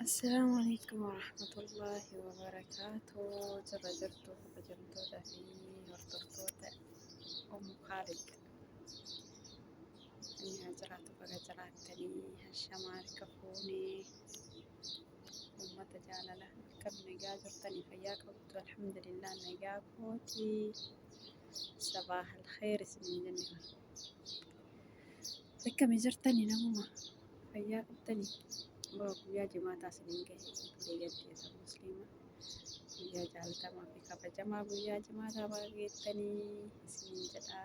Assalaamu alaikum warahmatullaahi wabarakaatuh. Jirra jirtu kabajamtoota fi hordoftoota Ummu Khaalid. Inni haa jiraatu baga jiraattanii hashamaa harka fuunee uummata jaalala akkam nagaa jirtanii fayyaa qabdu alhamdulillah nagaa kooti sabaah alkheer isiniin jenne. Akkami jirtanii namuma fayyaa qabdanii baga guyyaa jimaataa isiniin gahe obboleeyyan tiyya musliima guyyaa jaalatamaa fi kabajamaa guyyaa jimaataa baga geettanii isiniin jedha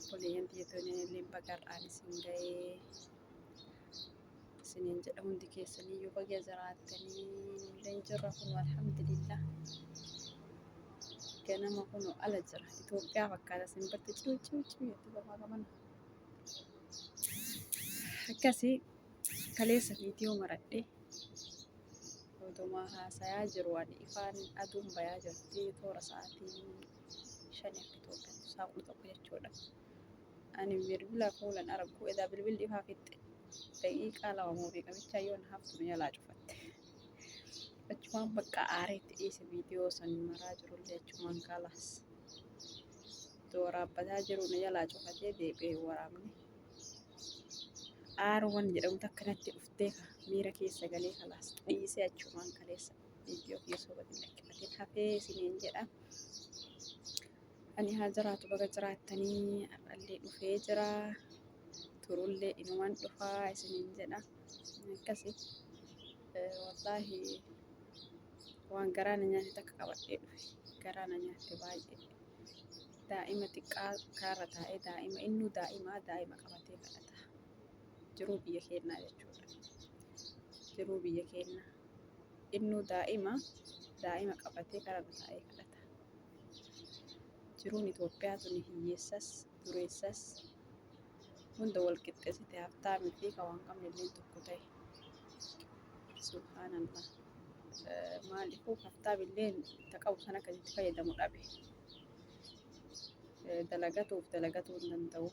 obboleeyyan tiyya toonillee baga har'aan isin gahee isiniin jedha hundi keessaniyyuu baga jiraattanii nulleen jirra kun alhamdulillah ganama kun ala jira Itoophiyaa fakkaata simbirti ciu ciu ciu jetti gamaa gamana akkasii kaleessa viidiyoo maradhe oduma haasayaa jiru ani ifaan aduun bayaa jirti toora sa'aatii 5 akka Itoophiyaatti sa'a 11 jechuudha. Ani bilbila fuulan argu edaa bilbilli ifaa fixxe daqiiqaa lama moo meeqa bichaa yoo na haftu na jalaa cufatte. Achumaan bakka aaree itti dhiise viidiyoo san maraa jirullee achumaan kaalaas. Itti waraabbataa jiru na jalaa cufatee deebi'ee hin waraabne. Aaruman jedhamu takka natti dhuftee ka miira keessa galee kalaas dhiisee achumaan kaleessa viidiyoo keessoo gadi lakkifateen hafee isiniin jedha. Ani haa jiraatu baga jiraattanii har'allee dhufee jira. Turullee inuman dhufaa isiniin jedha. Akkasi wallaahi waan garaa na nyaate takka qabadhee dhufe. Garaa na nyaatte baay'ee. Daa'ima xiqqaa karaarra taa'ee daa'ima innuu daa'ima daa'ima qabatee kadhata. Jiruu biyya keennaa jechuudha. Jiruu biyya keennaa. Innuu daa'ima daa'ima qabatee karaarra taa'ee kadhata. Jiruun Itoophiyaa tuni hiyyeessas dureessas hunda wal qixxeessite haftaamii fi ka waan qabne illeen tokko ta'e. Subhaanallah. Maaliifuu haftaam illeen ta qabu san akka itti fayyadamu dhabe. Dalagatuuf dalagatuu hin danda'u.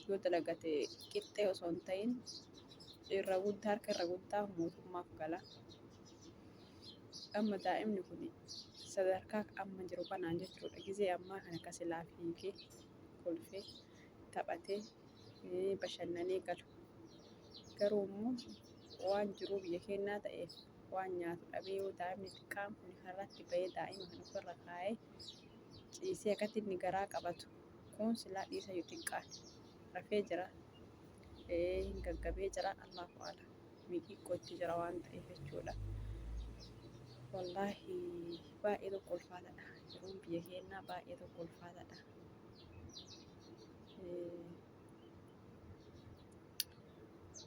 Yoo dalagate qixxee osoo hin ta'in irra guddaa harka irra guddaa mootummaaf gala. Amma daa'imni kun sadarkaa amma jiru kanaan jechuudha. Gizee ammaa kana ka silaa fiigee, kolfee, taphatee, bashannanee galu. Garuu immoo waan jiruu biyya keennaa ta'eef waan nyaatu dhabee yoo daa'imni xiqqaan kun karratti bahee daa'ima kana ofirra kaa'ee ciisee akkatti inni garaa qabatu kun silaa dhiisayyuu xiqqaan rafee jira hin gaggabee jira Allahu a'lam. Miqiqqootti jira waan ta'eef jechuudha. Wallaahi baay'ee tokko ulfaataadha. Jiruun biyya keenyaa baay'ee tokko ulfaataadha.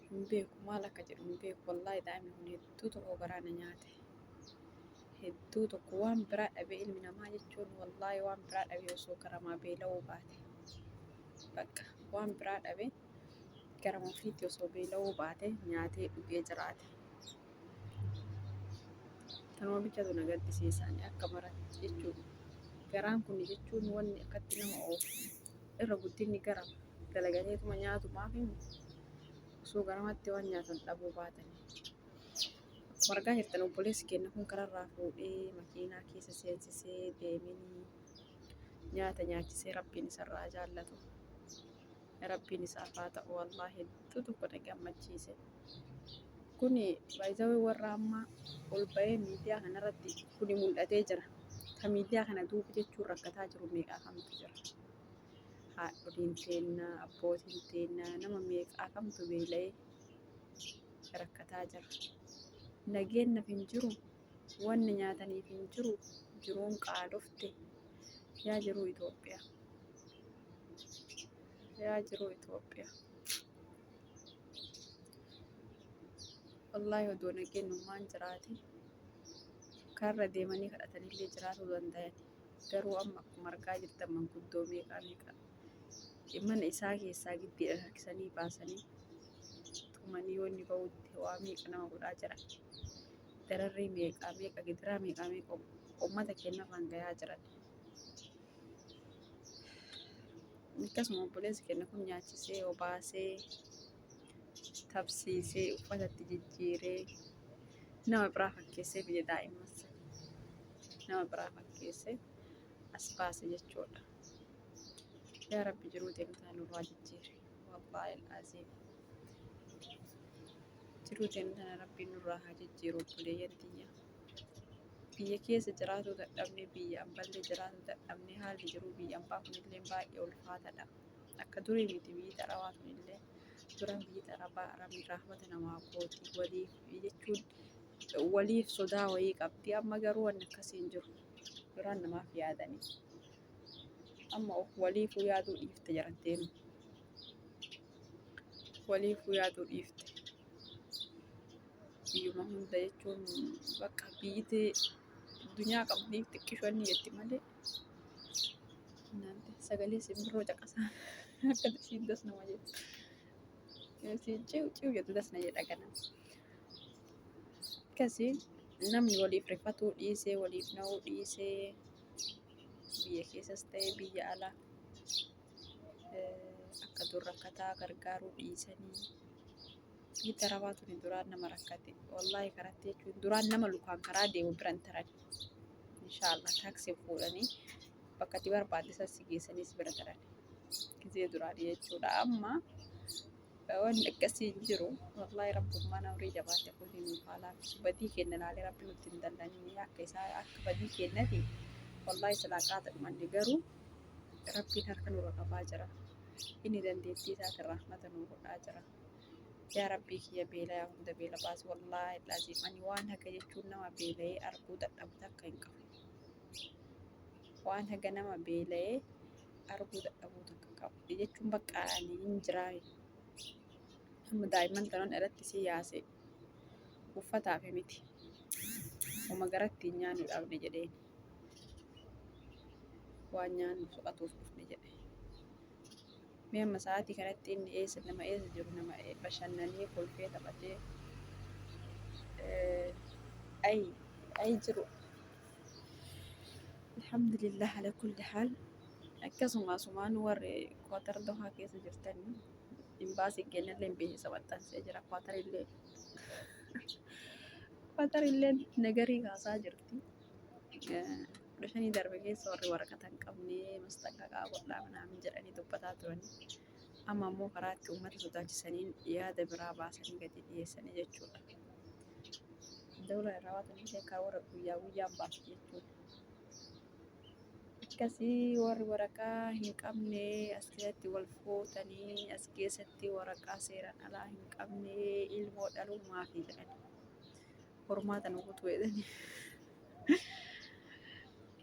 Hin beeku maal akka jedhu hin beeku. Wallaahi daa'imni kun hedduu tokko garaa na nyaate. Hedduu tokko waan biraa dhabee ilmi namaa jechuun wallaahi waan biraa dhabee osoo garamaa beela'uu baate. Bakka waan biraa dhabee garama ofiitti osoo beela'uu baate nyaatee dhugee jiraate. Tanuma bichatu na gaddisiisa ani akka maratti jechuudha. Garaan kun jechuun wanni akkatti nama oofu irra guddinni garama dalagateetuma nyaatumaaf osoo garamatti waan nyaatan dhabuu baatanii. Akkuma argaa jirtan obboleessi keenya kun kararraa fuudhee makiinaa keessa seensisee deeminii nyaata nyaachisee rabbiin isarraa jaallatu. Rabbiin isaaf haa ta'u wallaahi hedduu tokko na gammachiise. Kuni baay'izawee warra amma ol ba'ee miidiyaa kanarratti kuni mul'atee jira. Ka miidiyaa kana duuba jechuun rakkataa jiru meeqaa kamtu jira. Haadholiin teennaa, abbootiin teennaa nama meeqaa kamtu beela'ee rakkataa jira. Nageennaaf hin jiru, wanni nyaataniif hin jiru, jiruun qaalofte. Yaa jiruu Itoophiyaa. Yaa jiruu Itoophiyaa. Wallaahi odoo nageenyummaan jiraate karra deemanii kadhatanillee jiraatuu danda'an. Garuu amma akkuma argaa jirtan manguddoo meeqaa meeqa mana isaa keessaa giddiidhaan harkisanii baasanii tumanii yoo inni bahutti waa meeqa nama godhaa jiran. Dararrii meeqaa meeqa gidiraa meeqaa meeqa uummata keenyarraan gayaa jiran. Akkasuma obboleessi keenya kun nyaachisee obaasee Tabsiisee uffatatti jijjiiree nama biraa fakkeessee fide daa'imman sana. Nama biraa fakkeessee as baase jechuudha. Yaa Rabbi jiruu teenya tana nurraa jijjiiri. Wallaahi al-aziim. Jiruu teenya tana Rabbiin nurraa haa jijjiiru obboleeyyan tiyya. Biyya keessa jiraatuu dadhabne, biyya amballee jiraatuu dadhabne, haalli jiruu biyya ambaa kunillee baay'ee ulfaataadha. Akka durii miti biyyi xarawaa tunillee. Duraan biyyi xarabaa arabni rahmata namaa gooti waliif jechuun waliif sodaa wayii qabdi. Amma garuu wanni akkasii hin jiru. Duraan namaaf yaadanii. Amma of waliifuu yaaduu dhiifte jaratteenu. Waliifuu yaaduu dhiifte. Biyyuma hunda jechuun bakka biyyiti addunyaa qabdiif xiqqishoo inni jetti malee. Naante sagalee simbirroo caqasaa akka isiin das nama jettu. Isiin ciw ciw jettu das na jedha ganama. Akkasii namni waliif rifatuu dhiisee waliif na'uu dhiisee biyya keessas ta'e biyya alaa akka dur rakkataa gargaaruu dhiisanii biyyi arabaa tuni duraan nama rakkate wallaahi karatti jechuun duraan nama lukaan karaa deemu biran taran inshaallah taaksii fuudhanii bakka itti barbaadde san si geessanii si bira taran gizee duraanii jechuudha amma wanni akkasii hin jiru wallaahi rabbummaan amrii jabaate kun nuuf haa laaffisu badii keenya ilaalee rabbi nutti hin dallanini akka isaa akka badii keenyati wallaahi silaa qaata dhumanne garuu rabbiin harka nurra qabaa jira inni dandeettii isaatiin rahmata nuu godhaa jira yaa rabbii kiyya beelayaa hunda beela baasi wallaahi laziim ani waan haga jechuun nama beela'ee arguu dadhabu takka hin qabu waan haga nama beela'ee arguu dadhabuu takka qabu jechuun bakka ani hin jiraa amma daa'imman tanan irratti si yaase uffataaf miti uma garatti hin nyaannu dhabne jedheen waan nyaannu soqatuuf dhufne jedhe. Mee amma sa'aatii kanatti inni eessa nama eessa jiru nama bashannanee kolfee taphatee ay ay jiru. Alhamdulillah ala kulli haal. Akkasuma asumaan warri Kwaatar Dohaa keessa jirtan imbaasii keenyallee beeksisa maxxansee jira. Kwaatar illee Kwaatar illee nagarii kaasaa jirti. 15 darbe keessa warri waraqata hin qabne masxanqaqaa godhaa minaamin jedhanii dubbataa turan. Amma immoo karaa itti uummata sodaachisaniin yaada biraa baasanii gadi dhiyeessanii jechuudha. Dawla irraa waan ta'eef karoora guyyaa guyyaan baasti jechuudha. Akkasii warri waraqaa hin qabne as keessatti wal fuutanii as keessatti waraqaa seeraan alaa hin qabne ilmoo dhaluu maafi jedhani. Hormaata nu kutuu jedhani.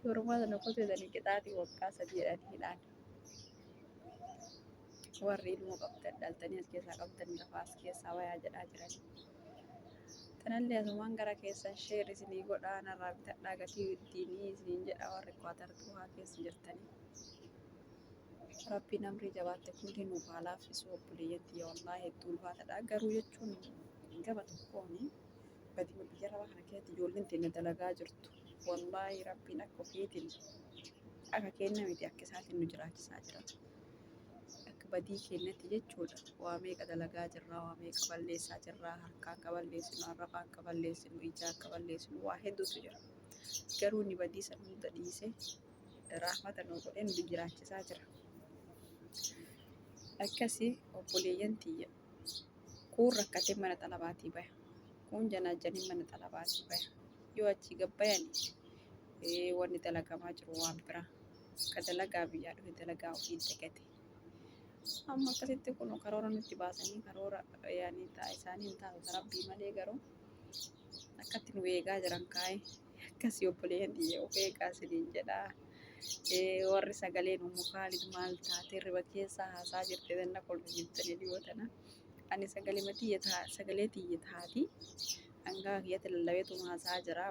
Hormaata nu kutuu jedhanii qixaatii waggaa 3 jedhanii hidhaan. Warri ilmoo qabdan dhaltanii as keessaa qabdan lafaa as keessaa wayaa jedhaa jirani. Tanallee asumaan gara keessan sheer isinii godhaa narraa bitadhaa gatii ittiinii isiniin jedha warri Kwaatar Dohaa keessa jirtanii. Rabbiin amrii jabaatte kulli nuuf haa laaffisu obboleeyyan tiyya wallaahi hedduu ulfaatadha garuu jechuun gama tokkoon badima biyya arabaa kana keessatti ijoolleen teenya dalagaa jirtu wallaahi rabbiin akka ofiitiin akka kenna miti akka isaatiin nu jiraachisaa jira. Akka badii keenyatti jechuudha. Waa meeqa dalagaa jirra, waa meeqa balleessaa jirra, harkaan ka balleessinu, arrabaan ka balleessinu, ijaan ka balleessinu waa hedduutu jira. Garuu inni badii san hunda dhiise rahmata nuu godhee nu jiraachisaa jira. Akkasi obboleeyyan tiyya kuun rakkatee mana xalabaatii baya. Kuun janaajjanii mana xalabaatii baya. Yoo achii gad bayani wanni dalagamaa jiru waan biraa. Ka dalagaa biyyaa dhufe dalagaa ofii dagate. Amma akkasitti kun karoora nutti baasanii karoora yaani ta'a isaanii hin taatu ta rabbii malee garuu akkatti nu eegaa jiran kaa'e akkasii obboleeyyan tiyya of eegaa isiniin jedhaa. Warri sagaleen Ummu Kaalid maal taatee riba keessaa haasaa jirti na kolfisiiftanii dhiyoo tana. Ani sagalee tiyya sagalee tiyya taati. Hangaa kiyyatti lallabeetuma haasaa jira.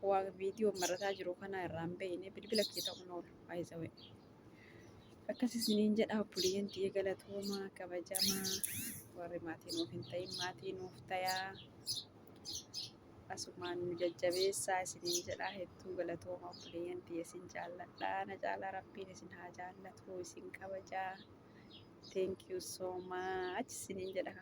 Waan viidiyoo marataa jiru kana irraa hin beekne bilbila kee ta'uun oolu baay'isawee. Akkas isiniin jedha obboleeyyan tiyya galatoomaa kabajamaa warri maatii nuuf hin ta'in maatii nuuf tayaa asumaan nu jajjabeessaa isiniin jedha hedduu galatooma obboleeyyan tiyya isin jaalladha na caalaa rabbiin isin haa jaallatu isin kabajaa. Thank you so much siniin jedha.